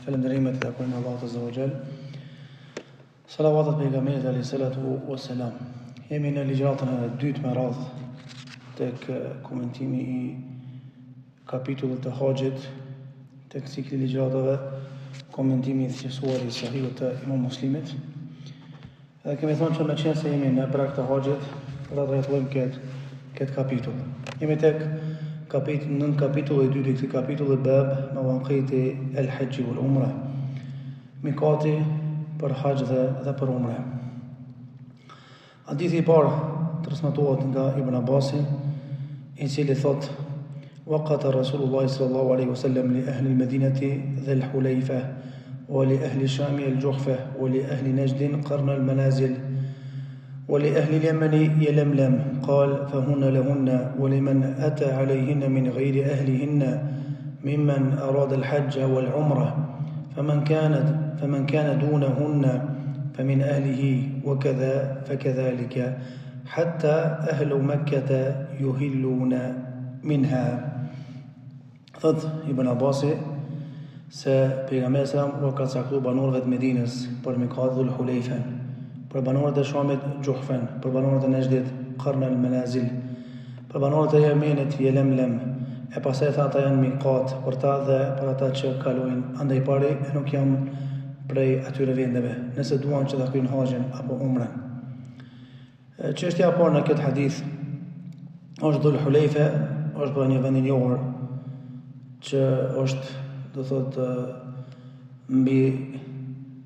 Falënderimet i takojnë Allahut Azza wa Jall. Salavatet pejgamberit alayhi salatu wassalam. Jemi në ligjëratën e dytë me radhë tek komentimi i kapitullit të Haxhit tek cikli i ligjëratave komentimi i thjeshtësuar i Sahihut të Imam Muslimit. Dhe kemi thonë që meqenëse jemi në prag të haxhit, do ta trajtojmë këtë këtë kapitull. Jemi tek kapit nënkapitulli i dytë i këtij kapitulli bab mawaqiti el-hajj wal umra. Mikati për haxh dhe dhe për umre. Hadithi i parë transmetohet nga Ibn Abbasi, i cili thotë Waqata Rasulullah sallallahu alaihi wasallam li ahli al-Madinati dhul Hulayfa wa li ahli Sham al-Juhfa wa li ahli Najd qarn al-Manazil wa li ahli al-Yaman Yalamlam qal fahunna lahunna wa liman ata alayhinna min ghayri ahlihinna mimman arada al-hajj wal-umrah faman kanat faman kana dunahunna famin ahlihi wa kadha fakadhalika Hatta ahlu Mekkete juhillune minha. Thot Ibn Abasi se pejgamberi sallallahu alajhi wasallam ua ka caktu banorëve të Medinës për mikat Dhul Hulejfen, për banorët e Shamit Xhuhfen, për banorët e Nexhdit Karn al Menazil, për banorët e Jemenit Jelemlem, e pastaj tha ata janë mikat për ta dhe për ata që kalojnë andej pari e nuk janë prej atyre vendeve, nëse duan që ta kryejnë haxhin apo umren. Çështja e parë në këtë hadith është Dhul Hulejfe, është pra një vend i njohur që është, do thotë, mbi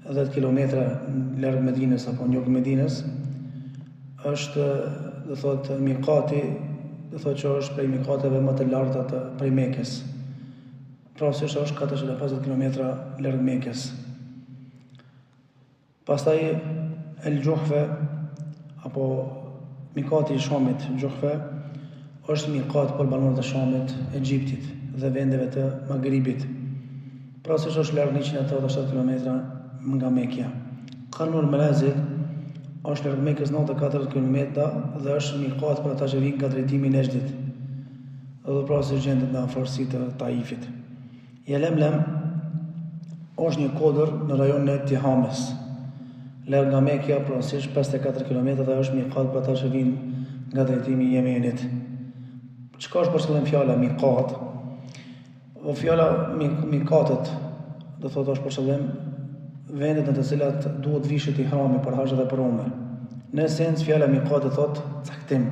10 kilometra larg Medinës apo në jug Medinës, është, do thotë, mikati, do thotë që është prej mikateve më të larta të prej Mekës. Pra siç është 450 kilometra larg Mekës. Pastaj El Xhuhfe apo mikati i Shamit Xhuhfe është mikat për banorët e Shamit, Egjiptit dhe vendeve të Magribit. Pra siç është larg 187 kilometra nga Mekja. Karnul Menazil është larg Mekës 94 kilometra dhe është mikat për ata që vijnë nga drejtimi i Nexhdit. Dhe pra siç gjendet në afërsi të Taifit. Jelemlem është një kodër në rajonin e Tihames, larg nga Mekja përafërsisht 54 kilometra dhe është mikat për ata që vijnë nga drejtimi i Jemenit. Çka është për qëllim fjala mikat? O fjala mikatet, do thotë është për qëllim vendet në të cilat duhet vishet ihrami për haxh dhe për umre. Në esencë fjala mikat do thotë caktim.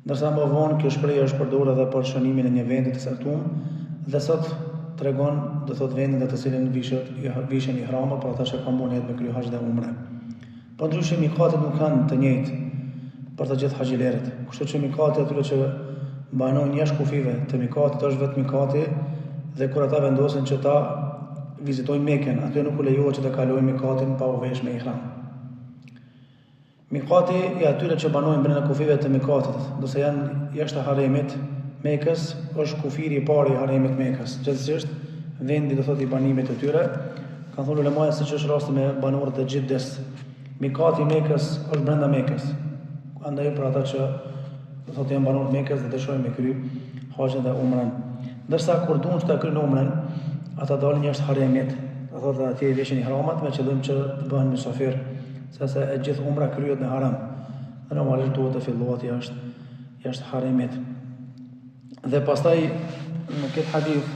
Ndërsa më vonë kjo shprehje është përdorur edhe për shënimin e një vendi të caktuar dhe sot tregon, do thotë vendin në të cilin vishet vishen ihramat për ata që kanë bo nijet me kry haxh dhe umre. Përndryshe mikatet nuk janë të njëjtë për të gjithë haxhilerët. Kështu që mikati atyre që banojnë jashtë kufijve të mikatit është vetë mikati dhe kur ata vendosin që ta vizitojnë Mekën, atyre nuk u lejohet që të kalojnë mikatin pa u vesh me ihram. Mikati i atyre që banojnë brenda kufijve të Mikatit, ndërsa janë jashtë Haremit, Mekës, është kufiri i parë i Haremit Mekës, gjegjësisht vendi do thotë i banimit të tyre, kanë thënë ulemaja siç është rasti me banorët e Xhiddes. Mikati i Mekës është brenda Mekës. Andaj për ata që do thotë janë banorë të Mekës dhe dëshirojnë me kry haxhin dhe umren. Ndërsa kur duan që ta kryjnë umren, ata dalin jashtë haremit, do thotë atje i veshin ihramat me qëllim që të bëhen mysafir Sepse e gjithë umra kryhet në harem dhe normalisht duhet të fillohet jashtë jashtë haremit. Dhe pastaj në këtë hadith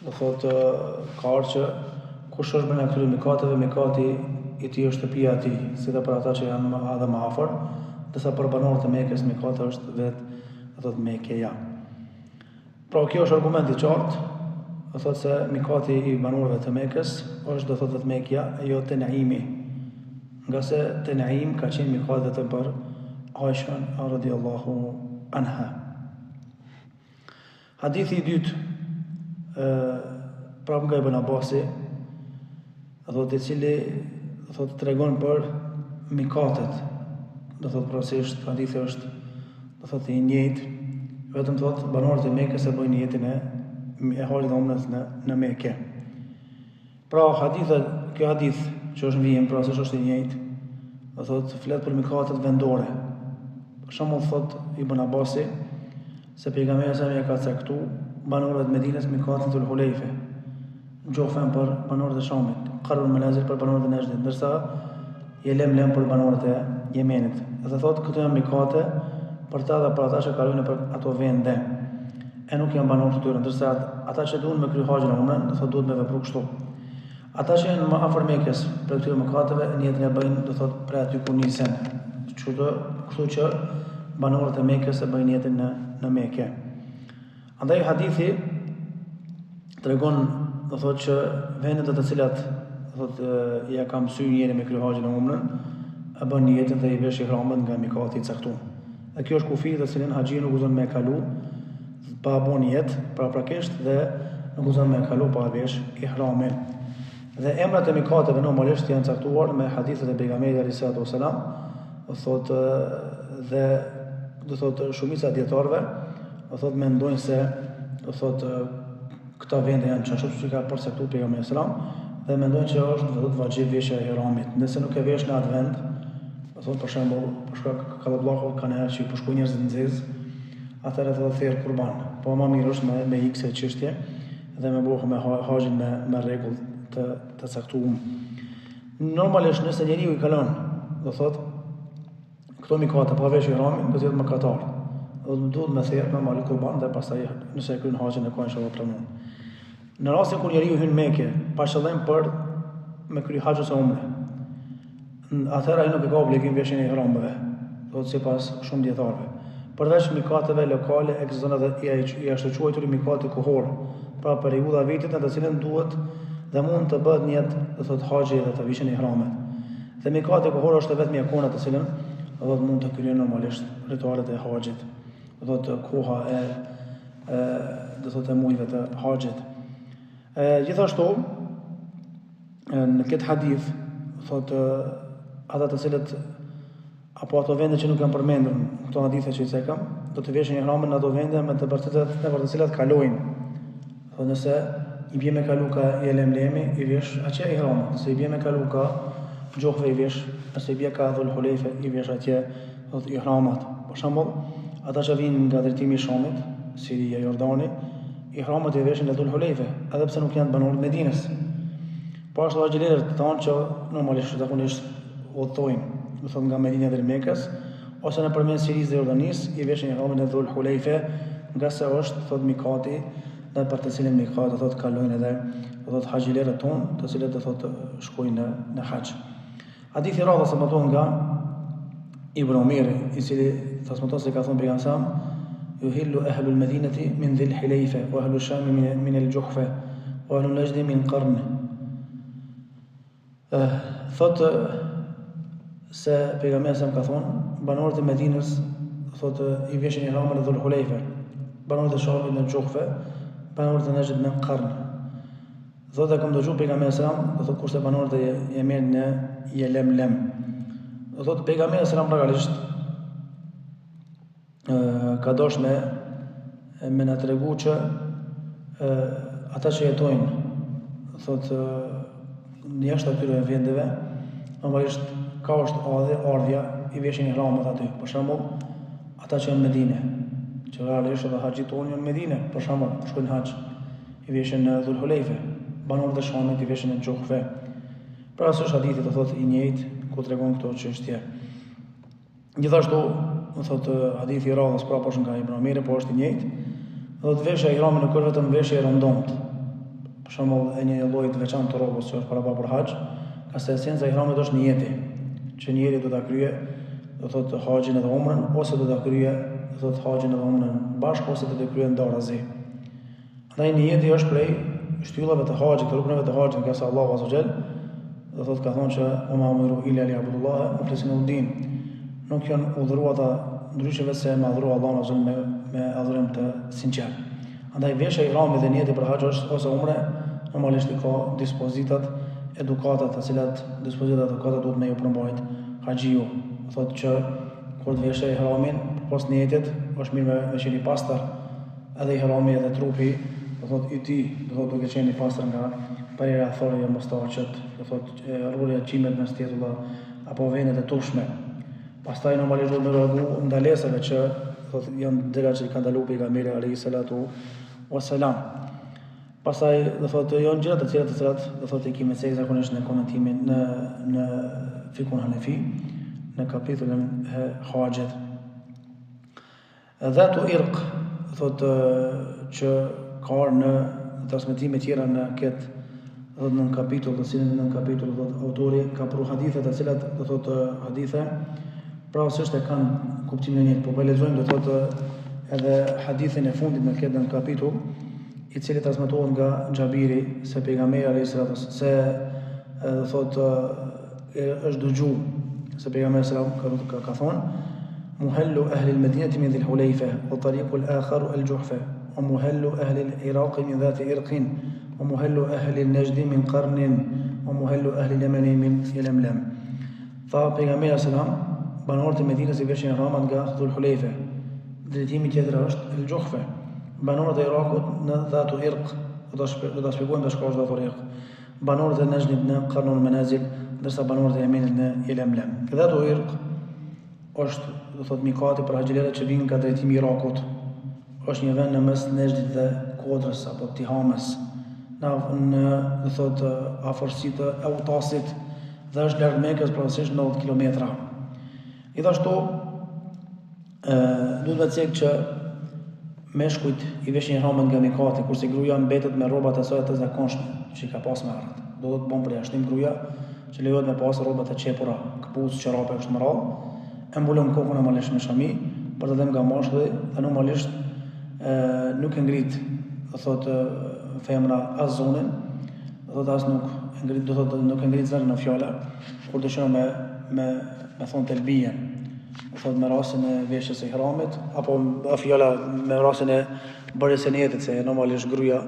do thotë ka ardhur që kush është brenda këtyre mikateve, mikati i tij është shtëpia e tij, si dhe për ata që janë më edhe më afër, ndërsa për banorët e Mekës mikati është vetë, do thotë Mekeja. Pra kjo është argument i qartë, do thotë se mikati i banorëve të Mekës është do thotë vetë Mekja, e jo Tenaimi. Ngase Tenaim ka qenë mikat vetëm për Aishën radiallahu anha. Hadithi i dytë, prapë nga Ibn Abasi, do thotë i cili do thotë tregon për mikatet, do thotë përafërsisht hadithi është do thotë i njëjtë, vetëm thotë banorët e Mekës e bëjnë nijetin e e haxhit dhe umrës në në Mekë. Pra hadithet, kjo hadith që është në vijim, pra se është i njëjtë, do thotë flet për mikatet vendore. Për shembull thotë Ibn Abasi se pejgamberi sa ja ka caktu banorëve të Medinës mikatin Dhul Hulejfe. Xhuhfen për banorët e Shamit, Karnul Menazil për banorët e Nexhdit, ndërsa Jelemlem për banorët e Jemenit. Dhe thotë këto janë mikate për ta dhe për ata që kalojnë nëpër ato vende e nuk janë banorë të tyre, ndërsa ata që duan me kry haxhin e umren, do thotë duhet me vepru kështu. Ata që janë më afër Mekës prej këtyre mikateve, nijetin e bëjnë, do thotë prej aty ku nisen. Kështu të, kështu që banorët e Mekës e bëjnë nijetin në në Mekë. Andaj hadithi tregon, do thotë që vendet në të cilat do thotë ja ka mësy njeri me kry haxhin e umrën, e bën nijetin dhe i vesh ihramet nga mikati i caktuar. Dhe kjo është kufiri të cilin haxhiu nuk guxon me kalu pa bo nijet paraprakisht dhe nuk guxon me kalu pa vesh ihramin. Dhe emrat e mikateve normalisht janë caktuar me hadithet e pejgamberit alayhi salatu wasalam, do thotë dhe do thotë shumica e dijetarëve do thotë mendojnë se do thotë këto vende janë qashtu që ka përcaktuar pejgamberi sallallahu alajhi wasallam dhe mendojnë që është do thotë vaxhib veshja e ihramit. Nëse nuk e vesh në atë vend, do thotë për shembull, për shkak kallabllakut kanë herë që po shkojnë njerëzit në zez, atëherë thotë therr kurban. Po më mirë është me me ik kësaj çështje dhe me bo me haxhin me me rregull të të caktuar. Normalisht nëse njeriu i kalon, do thotë Këto mikate pa vesh ihramin do të jetë mëkatar. Do të duhet me therr normal kurban dhe pastaj nëse e kryen haxhin e ka inshallah pranuar. Në rastin kur njeriu hyn në Mekë pa qëllim për me kry haxh ose umre, atëherë ai nuk e ka obligim veshjen e ihrameve, thotë sipas shumë dijetarëve. Përveç mikateve lokale ekziston edhe i, i ashtuquajturi mikati kohor, pra periudha e vitit në të cilën duhet dhe mund të bëhet nijet, do thotë haxhi dhe të vishen ihramet. Dhe mikati kohor është e vetmja kohë në të cilën do thotë mund të kryhen normalisht ritualet e haxhit. Do thotë koha e, e do thotë e mujve të haxhit. E, gjithashtu në këtë hadith thotë ata të cilët apo ato vende që nuk janë përmendur në këto hadithe që i cekëm, do të veshin ihramin në ato vende me të vërtetat nëpër të cilat kalojnë. Thotë nëse i bie me kalu ka Jelemlemi, i vesh atje ihramin. Nëse i bie me kalu ka Xhuhfe i vesh, nëse i bie ka Dhul Hulejfe i vesh atje thotë ihramat. Për shembull, ata që vijnë nga drejtimi i Shamit, Siria, Jordani, ihramat i veshin në Dhul Hulejfe, edhe pse nuk janë banorë të Medinës. Po ashtu haxhilerët tanë që normalisht zakonisht udhëtojnë, do thotë nga Medina drejt Mekës, ose nëpërmjet Sirisë dhe Jordanisë, i veshin ihramin në Dhul Hulejfe, ngase është thotë mikati nëpër të cilin mikat do thotë kalojnë edhe do thotë haxhilerët tonë, të cilët do thotë shkojnë në në haxh. Hadithi i radhës transmetohet nga Ibn Umeri, i cili transmeton se ka thënë pejgamberi sa Yuhillu ahlu al-Madinati min Dhil Hulejfe wa ahlu Shami min min al-Juhfe wa ahlu Najd min Qarn. Thotë se pejgamberi sa ka thonë, banorët e Medinës thotë i veshin ihramin në Dhul Hulejfe, banorët e Shamit në Xhuhfe, banorët e Nexhdit në Qarn. Thotë e kam dëgjuar pejgamberin sa, do thotë kurse banorët e Jemenit në Jelemlem. Do thotë pejgamberi sa realisht ka dasht me me na tregu që e, ata që jetojnë thotë në jashtë atyre vendeve normalisht ka është ardhja, ardhja i veshin ihramet aty për shembull ata që janë në Medinë që realisht edhe haxhitë tonë janë në Medinë për shembull shkojnë haxh i veshin në Dhul Hulejfe banorët e Shamit i veshin në Xhuhfe pra është hadithi do thotë i njëjtë ku tregon këto çështje Gjithashtu, do thotë hadithi i radhës prapë është nga Ibn Omeri, po është i njëjtë. Do thotë veshja e ihramit nuk është vetëm veshje e rëndomtë. Për shembull, e një lloji të veçantë të rrobës që është parapa për haxh, ngase esenca e ihramit është nijeti, që njeri do ta kryejë, do thotë haxhin edhe umrën ose do ta kryejë, do thotë haxhin edhe umrën bashkë ose do të kryejë ndarazi. Andaj nijeti është prej shtyllave të haxhit, të rukneve të haxhit, ngase Allahu Azza Jall do thotë ka thonë që wa ma umiru illa li yabudullaha mukhlisina lahu-d-din. Nuk janë urdhëruar ata ndryshe veç se me adhuru Allahun Azza me me adhurim të sinqertë. Andaj veshja e ihramit dhe nijeti për haxh është ose umre, normalisht i ka dispozitat, edukatat, të cilat dispozitat edukatat duhet me ju përmbajt haxhiu. Thotë që kur të veshë ihramin, përpos nijetit, është mirë me, me qenë i pastër, Edhe ihrami edhe trupi, do thotë i tij, do thotë duke qenë i pastër nga prerja, tharja, mustaqet, do thotë rrurja qimet me sqetulla apo vendet e turpshme. Pastaj normalisht duhet me reagu ndalesave që do thotë janë gjëra që i ka ndalu pejgamberi alayhi salatu wasalam. Pastaj, do thotë, janë gjëra të tjera të cilat do thotë i kemi cek zakonisht në komentimin në në fikhun hanefi, në kapitullin e haxhit. Dhatu Irq, do thotë që ka ardhur në transmetime tjera në këtë do thotë në kapitull, të cilin në kapitull do thotë autori ka pru hadithe të cilat do thotë hadithe prapësisht e kanë kuptimin e njëjtë, po po e lexojmë do thotë edhe hadithin e fundit në këtë kapitull, i cili transmetohet nga Xhabiri se pejgamberi alayhis salatu se do thotë është dëgju se pejgamberi sallallahu alaihi wasallam ka, ka, ka thonë muhallu ahli al-madinati min dhil hulayfa wa tariqu al-akhar al-juhfa wa muhallu ahli al-iraq min dhati irqin wa muhallu ahli al-najd min qarnin wa muhallu ahli al-yaman min yalamlam tha pejgamberi sallallahu alaihi wasallam banorët e Medinës i veshin ihramat nga Dhul Hulejfe drejtimi tjetër është El Juhfe banorët e Irakut në Dhatu Irq do ta do ta shpjegojmë tash çka është Dhatu Irq banorët e Nexhdit në Karnul Menazil, ndërsa banorët e Jemenit në Jelemlem. Dhatu Irq është, do thotë, mikati për haxhilerët që vijnë nga drejtimi i Irakut. Është një vend në mes Nexhdit dhe Kodrës apo Tihamës, në në do thotë afërsi të Eutasit dhe është larg Mekës përafërsisht 90 kilometra. Gjithashtu Duhet me cek që meshkujt i veshin ihramet nga mikati, kurse gruaja mbetet me rrobat e saj të zakonshme, që i ka pas më herët. Do të bën përjashtim gruaja që lejohet me pas rroba të qepura, këpucë, çorape kështu me radhë, e mbulon kokën normalisht me shami, për dallim nga mashkulli dhe normalisht e, nuk e ngrit, do thotë femra as zonin, do thotë as nuk e ngrit, do thotë nuk e ngrit zërin në fjala, kur dëshiron me me me thon telbijen. Do thotë me rastin e veshjes së ihramit apo fjala me rastin e bërjes së nijetit se normalisht gruaja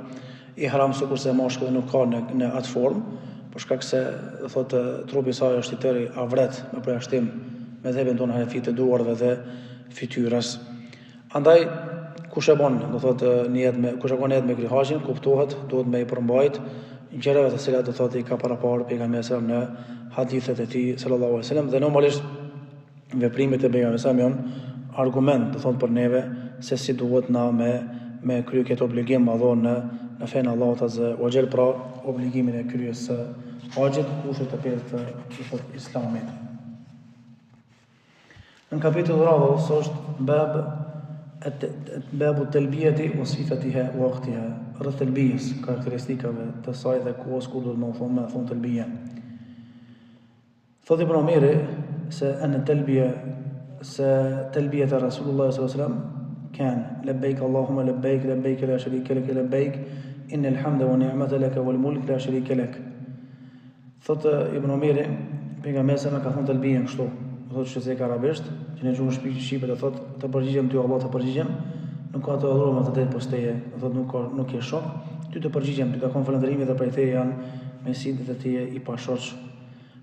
ihram sikurse mashkulli nuk ka në në atë formë, për shkak se do thotë trupi i saj është i tëri avret me përjashtim medhhebin tonë hanefi të duarve dhe fytyrës. Andaj kush e bën, do thotë nijet me kush e ka nijet me kry haxhin, kuptohet duhet me i përmbajt gjërave të cilat do thotë i ka paraparë pejgamberi sallallahu alajhi wasallam në hadithet e tij sallallahu alajhi wasallam dhe normalisht veprimet e pejgamberit sallallahu alajhi wasallam janë argument, do thotë për neve se si duhet na me me kry këtë obligim madhor në në fenë e Allahut azze wa xhel, pra obligimin e kryerjes së haxhit, kushtet e pesë të do thotë Islamit. Në kapitull radhës është bab babu telbijeti wa sifatiha wa waqtiha, rreth telbijës, karakteristikave të saj dhe kohës kur duhet me thonë me thonë telbijen. Thotë Ibn Omeri se enne telbije se telbijete Rasulullah sallallahu alaihi wasallam kan labbaik Allahumma labbaik labbaik la sharika lak labbaik innal hamda wa ni'mata laka wal mulk la sharika lak. Thotë Ibn Omeri, pejgamberi sa ka thënë telbijen kështu, do thotë që cek arabisht, që në gjuhën shqipe do thotë të përgjigjem ty Allah të përgjigjem, nuk ka të adhuruar me të drejtë pos teje, do thotë nuk ka nuk ke shok, ty të përgjigjem, ty takon falënderimi dhe prej teje janë mirësitë dhe ti je i pashoq.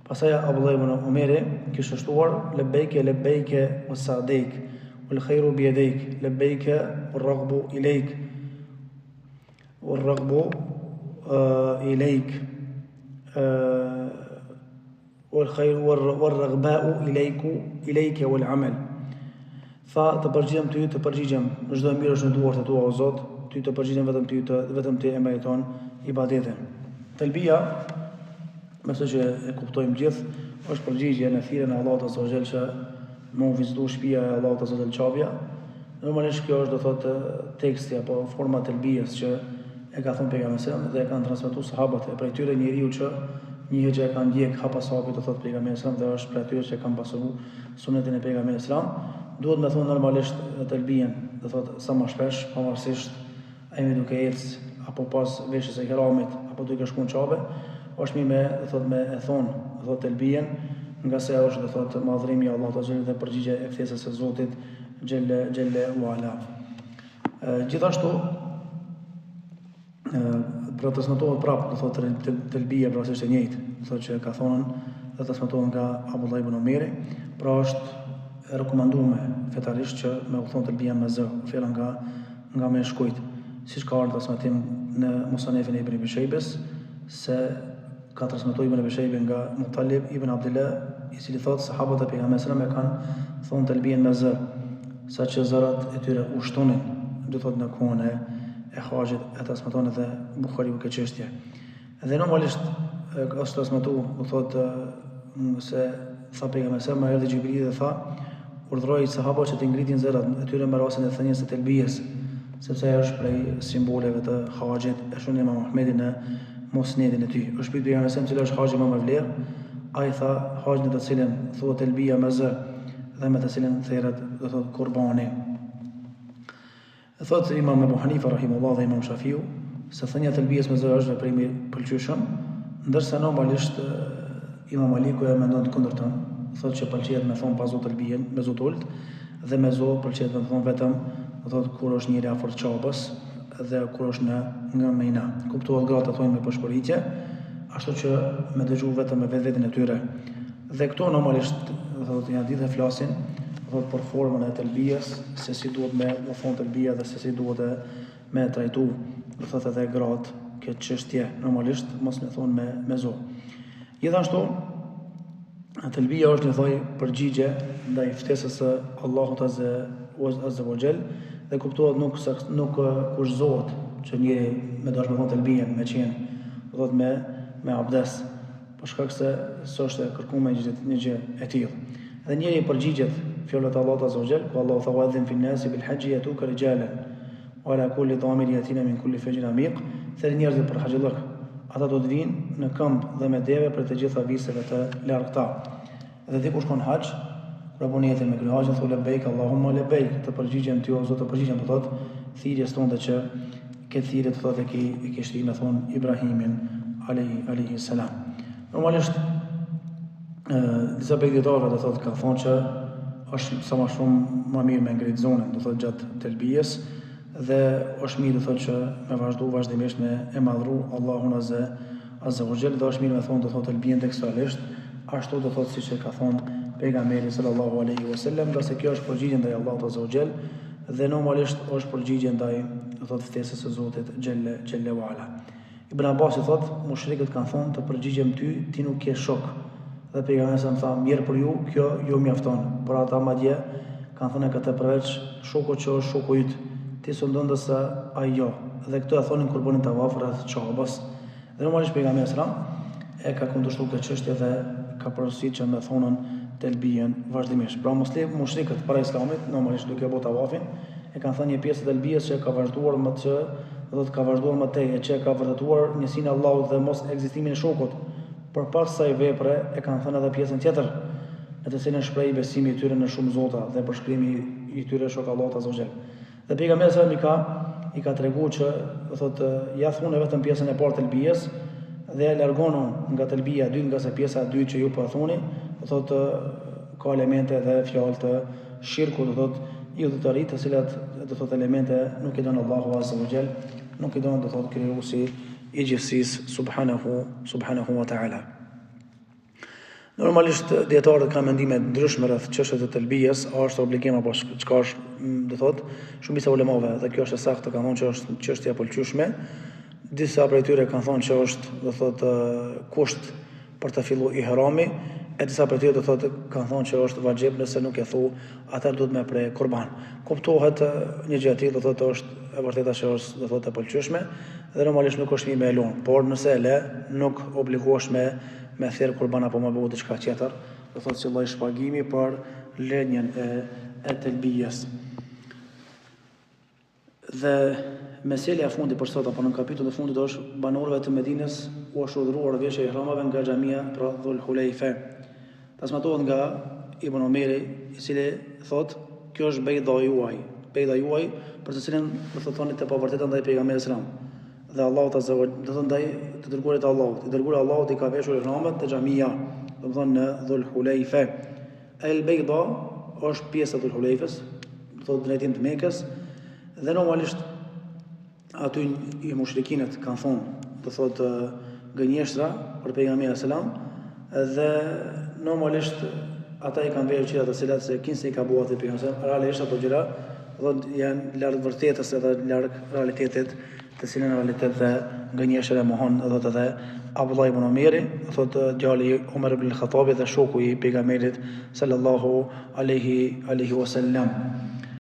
Pastaj Abdullah ibn Omeri kishte shtuar lebejke lebejke wa sa'dejk wal khairu bi yadayk lebejke war-raghbu ilejk War-raghbu ilejk wal-khairu war-raghba'u ilejku ilejke wal-amal. Tha të përgjigjem ty, të përgjigjem, çdo e mirë është në duart e tua o Zot, ty të përgjigjem vetëm ty, të vetëm ti e meriton ibadetin. Telbia, besoj që e kuptojmë gjithë, është përgjigje në thirrjen e Allahut azza wa jall që me u vizitu shtëpia e Allahut azza wa jall Qabja. Normalisht kjo është do thotë teksti apo forma e telbijës që e ka thënë pejgamberi sallallahu alajhi wasallam dhe e kanë transmetuar sahabët e prej tyre njeriu që njihet që e ka ndjek hap pas hapi do thotë pejgamberi sallallahu alajhi wasallam dhe është prej atyre që kanë pasuru sunetin e pejgamberit sallallahu alajhi wasallam duhet me thonë normalisht telbijen do thotë sa më shpesh pavarësisht A jemi duke ecë apo pas veshjes së ihramit apo duke shku në Qabe, është mirë me, do thotë, me e thonë, do thotë telbijen, ngase është, do thotë, madhërimi i Allahut azza dhe përgjigje e ftesës së Zotit xhelle xhelle ue ala. Gjithashtu pra transmetohet prapë, do thotë telbija pra është e njëjtë, do thotë që ka thonë dhe transmetohet nga Abdullah ibn Omeri, pra është e rekomandume fetarisht që me u thonë telbija me zë, fjala nga nga meshkujt, siç ka ardhur transmetim në Musanefin e Ibn Ebi Shejbes, se ka transmetuar Ibn Ebi Shejbe nga Muttalib ibn Abdullah, i cili thotë sahabët e pejgamberit sallallahu alajhi wasallam e kanë thonë telbijen me zë, saqë zërat e tyre ushtonin, do thotë në kohën e. e haxhit, e transmeton edhe Buhariu këtë çështje. Dhe normalisht është transmetu, do thotë se tha pejgamberi sa më erdhi Xhibrili dhe tha urdhëroi sahabët që të ngritin zërat e tyre me rastin e thënies së telbijes, sepse ajo është prej simboleve të haxhit, e shënon Imam Ahmedi në Musnedin e tij. Është pyetur pejgamberi sa cila është haxhi më me vlerë, ai tha haxhi në të cilin thuhet telbija me zë dhe me të cilin theret, do thotë kurbani. E thotë Imam Ebu Hanifa rahimullah dhe Imam Shafiu se thënia e telbijes me zë është veprim i pëlqyeshëm, ndërsa normalisht Imam Maliku e mendon të kundërtën, thotë që pëlqehet me thonë pa zo telbijen, me zo të ulët dhe me zo pëlqehet me thonë vetëm, do thotë kur është njeri afër Qabes dhe kur është në në Mina. Kuptohet gratë e thonë me pëshpëritje, ashtu që me dëgju vetëm me vetveten e tyre. Dhe këto normalisht, do thotë, janë hadithe flasin, do thotë për formën e telbijes, se si duhet me u thonë telbija dhe se si duhet e me trajtu, do thotë edhe gratë këtë çështje, normalisht mos me thonë me me zo. Gjithashtu telbija është një lloj përgjigje ndaj ftesës së Allahut azze azze wa xhel dhe kuptohet nuk nuk kushtëzohet që njeri me dash me thonë telbijen me qenë, do thotë me me abdes. për shkak se s'është e kërkuar një gjë, një gjë e tillë. Dhe njeri i përgjigjet fjalëve të Allahut azza wa jall, ku Allahu tha wa adhin fi nasi bil hajji yatuka rijalan wa ala kulli damir yatina min kulli fajjin amiq, thirri njerëzit për haxhillëk. Ata do të vijnë në këmbë dhe me deve prej të gjitha viseve të largëta. Dhe ti kur shkon në haxh, kur e bën nijetin me kry haxhin, thu lebejk Allahumma lebejk, të përgjigjem ty o Zot, të përgjigjem, do thotë thirrjes tënde që këtë thirrje do thotë e ki e ke shti me thon Ibrahimin alayhi alayhi salam. Normalisht ë disa prej dijetarëve do thotë kanë thonë që është sa më shumë më mirë me ngrit zonin, do thotë gjatë telbijes dhe është mirë do thotë që me vazhdu vazhdimisht me e madhru Allahun azze Azza wa Jall dhe është mirë me thonë do thotë telbijen tekstualisht, ashtu do thotë siç e ka thonë pejgamberi sallallahu alaihi wasallam, ngase kjo është përgjigje ndaj Allahut Azza wa Jall dhe normalisht është përgjigje ndaj do thotë ftesës së Zotit xhelle xhelle wa ala. Ibn Abbasi thotë, mushrikët kanë thonë të përgjigjem ty, ti nuk ke shok. Dhe pejgamberi sa tha, mjerë për ju, kjo ju mjafton. Por ata madje kanë thënë këtë përveç shokut që është shoku yt, ti sundon ndërsa ai jo. Dhe këtë e thonin kur bënin tavaf rreth Qabës. Dhe normalisht pejgamberi alejhi selam e ka kundërshtuar këtë çështje dhe ka porositur që me thonën telbijen vazhdimisht. Pra muslim, mushrikët para islamit, normalisht duke bërë tavafin, e kanë thënë një pjesë të telbijes që ka vazhduar më që do të ka vazhduar më tej e që ka vërtetuar njësinë e Allahut dhe mos ekzistimin e shokut. Por pas kësaj vepre e kanë thënë edhe pjesën tjetër, në të cilën shprehej besimi i tyre në shumë zota dhe përshkrimi i tyre shok Allahut azza wa xhel. Dhe pejgamberi alejhi selam i ka i ka tregu që do thotë ja thune vetëm pjesën e parë të telbijes dhe ja largonu nga telbija e dytë ngase pjesa e dytë që ju po e thuni, do thotë ka elemente dhe fjalë të shirkut, do thotë idhujtari të cilat do thotë elemente nuk i don Allahu azza wa jall, nuk i don do thotë krijuesi i gjithësisë subhanahu subhanahu wa taala. Normalisht dijetarët kanë mendime të ndryshme rreth çështjes së telbijes, a është obligim apo çka është, do thotë, shumica e ulemave dhe kjo është e saktë, kanë thonë që është çështje e pëlqyeshme. Disa prej tyre kanë thonë që është, do thotë, kusht për të fillu ihrami, e disa prej tyre do thotë kanë thonë që është vaxhib nëse nuk e thu, atëherë duhet me pre kurban. Kuptohet një gjë e tillë, do thotë është e vërteta që është, do thotë e pëlqyeshme dhe normalisht nuk është mirë me e lënë, por nëse e le, nuk obligohesh me me therr kurban apo me bo diçka tjetër, do thotë si lloj shpagimi për lënien e e telbijes. Dhe meselja e fundit për sot apo në kapitullin e fundit është banorëve të Medinës u është urdhëruar veshja e ihramave nga xhamia pra Dhul Hulejfe. Transmetohet nga Ibn Omeri, i cili thotë, kjo është bejda juaj, bejda juaj për të cilën do të thoni të pavërteta ndaj pejgamberit sallallahu alajhi wasallam. Dhe Allahu azza wa do të thotë ndaj të dërguarit të Allahut. I dërguari i Allahut i ka veshur ihramet te xhamia, domethënë në Dhul Hulejfe. El Bejda është pjesë e Dhul Hulejfes, do thotë drejtim të Mekës, dhe normalisht aty i mushrikinët kanë thonë, do thotë gënjeshtra për pejgamberin alejhi selam, dhe normalisht ata i kanë veshur gjëra të cilat se kinse i ka bo atë pejgamberi alejhi selam, realisht ato gjëra do thotë janë larg vërtetës edhe larg realitetit të cilën në realitet dhe gënjeshtër e mohon do thotë edhe Abdullah ibn Omeri, do thotë djali i Omer ibn al-Khattabit dhe shoku i pejgamberit sallallahu alaihi alaihi wasallam.